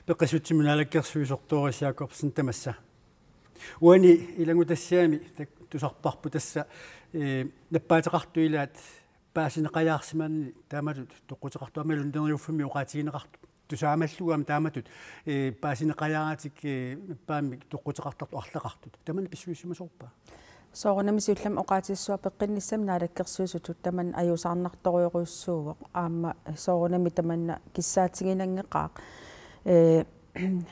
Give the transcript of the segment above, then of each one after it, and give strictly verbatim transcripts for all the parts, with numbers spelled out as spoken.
Peqqissutsimut naalakkersuisoq Doris Jakobsen, tamassa. Uani ilanngutassiami tak-, tusarparput tassa, eh, nappaateqartut ilaat paasineqajaarsimanerat taamatut toqquteqartut aammalu neriuffimmi oqaatigineqartut. Tusaamallugu aamma taamatut, eh, paasineqajaaratik, eh, nappaammik toqquteqartartut arlaqartut. Tamanna pissusissimasorpa? Soorunami siullermik oqaatissuaq peqqinnissami naalakkersuisutut tamanna ajuusaarnartorujorujussuuvoq. Aamma soorunami tamanna kissaatiginanngeqaaq. Eh,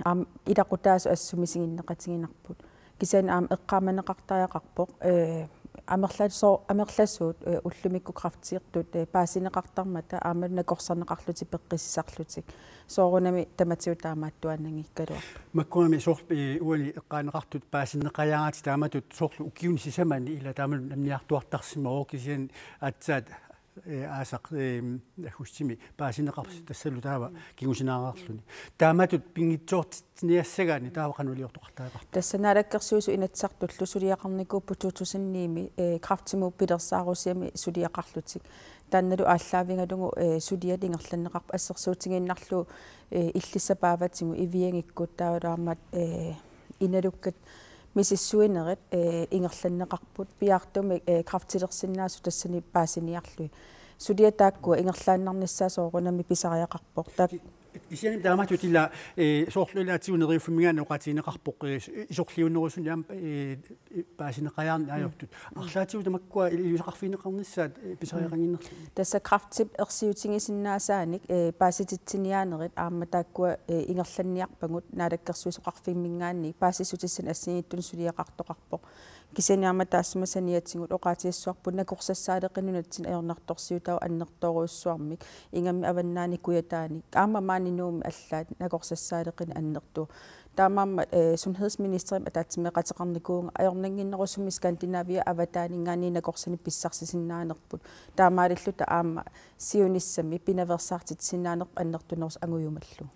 aamma ilaqutaasut assut misiginneqatiginarput. Kisianni aamma eqqaamaneqartariaqarpoq, eh, amerla-, soo-, amerlasuut, eh, ullumikkut kræftertut, eh, paasineqartarmata aamma nakorserneqarlutik peqqissisarlutik. Soorunami tamatigut taamaattuaannanngikkaluarpoq. Makkunami soorlu, eh, uani eqqaaneqartut paasineqajaaratik taamatut soorlu ukiuni sisamani ila taamatut nammineertuartarsimavoq kisianni aatsaat, eh, aasaq, eh, aggustimi paasineqarsi tassalu taava kingusinaarluni. Taamatut pinngitsoortitsiniassagaanni taava qanoq iliortoqartariaqarpa? Tassa naalakkersuisut Inatsisartullu suliaqarnikuupput to tusind ni-mi, eh, kræftimut pilersaarusiami suliaqarlutik. Taannalu aallaavigalugu, eh, suliat ingerlanneqarput assersuutigiinnarlugu, eh, illissap paavatigut Iviangikkut taavalu aamma, eh, Inalukkat misissuinerit, eh, ingerlanneqarput piaartumik, eh, kræftilersinnaasut tassani paasiniarlugit. Suliat taakkua ingerlaannarnissaat soorunami pisariaqarpoq. Taak- Kisianni taamatut ila, eh, soorlu ilaatigut neriuffimminngaanniit oqaatigineqarpoq, eh, isorliunerusunik aamma, eh, paasineqajaarneq ajortut. Arlaatigut tamakkua iliuuseqarfigineqarnissaat, eh, pisariaqannginnarluni. Tassa kræftip ersiutigisinnaasaanik, eh, paasititsiniaanerit aamma taakkua, eh, ingerlanniarpagut naalakkersuisoqarfimminngaanniit paasissutissanik assigiinngitsunik suliaqartoqarpoq. Kisianni aamma taassuma saniatigut oqaatigissavara nakorsassaaleqineq nunatsinni ajornartorsiutaavoq annertoorujussuarmik ingammik avannaani kujataani aamma maani Nuummi allaat nakorsassaaleqineq annertuvoq. Taamaammat, eh, sundhedsministerimik ataatsimeeqateqarnikuuvunga ajornannginnerusumik Skandinavia avataaninngaanniit nakorsanik pissarsisinnaanerput. Taamaalilluta aamma siunissami pinaveersaartitsisinnaanerput annertunerusoq angujumallugu.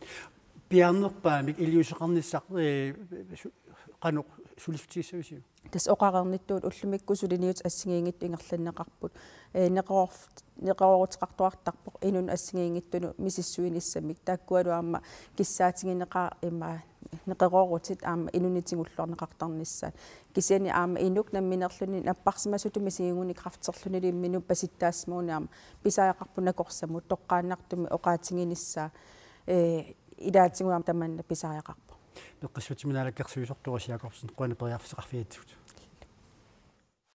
Piaarnerpaamik iliuuseqarnissaq, eh, su-, qanoq sulissutigissavisiuk? Tassa oqareernittut ullumikkut suliniutit assigiinngitsut ingerlanneqarput. Eh, neqeroor-, neqerooruteqartuartarpoq inunnut assigiinngitsunut misissuinissamik. Taakkualu aamma kissaatigineqaaq ima neqeroorutit aamma inunnik tigulluarneqartarnissaat. Kisianni aamma inuk nammineerluni napparsimasutut misigigunik kræfterlunilu imminut pasittaasimaguni aamma pisariaqarpoq nakorsamut toqqaannartumik oqaatiginissaa, eh, ilaatigut aamma tamanna pisariaqarpoq. Peqqissutsimut naalakkersuisoq Doris Jakobsen, qujanaq periarfissaqarfigigatsigut.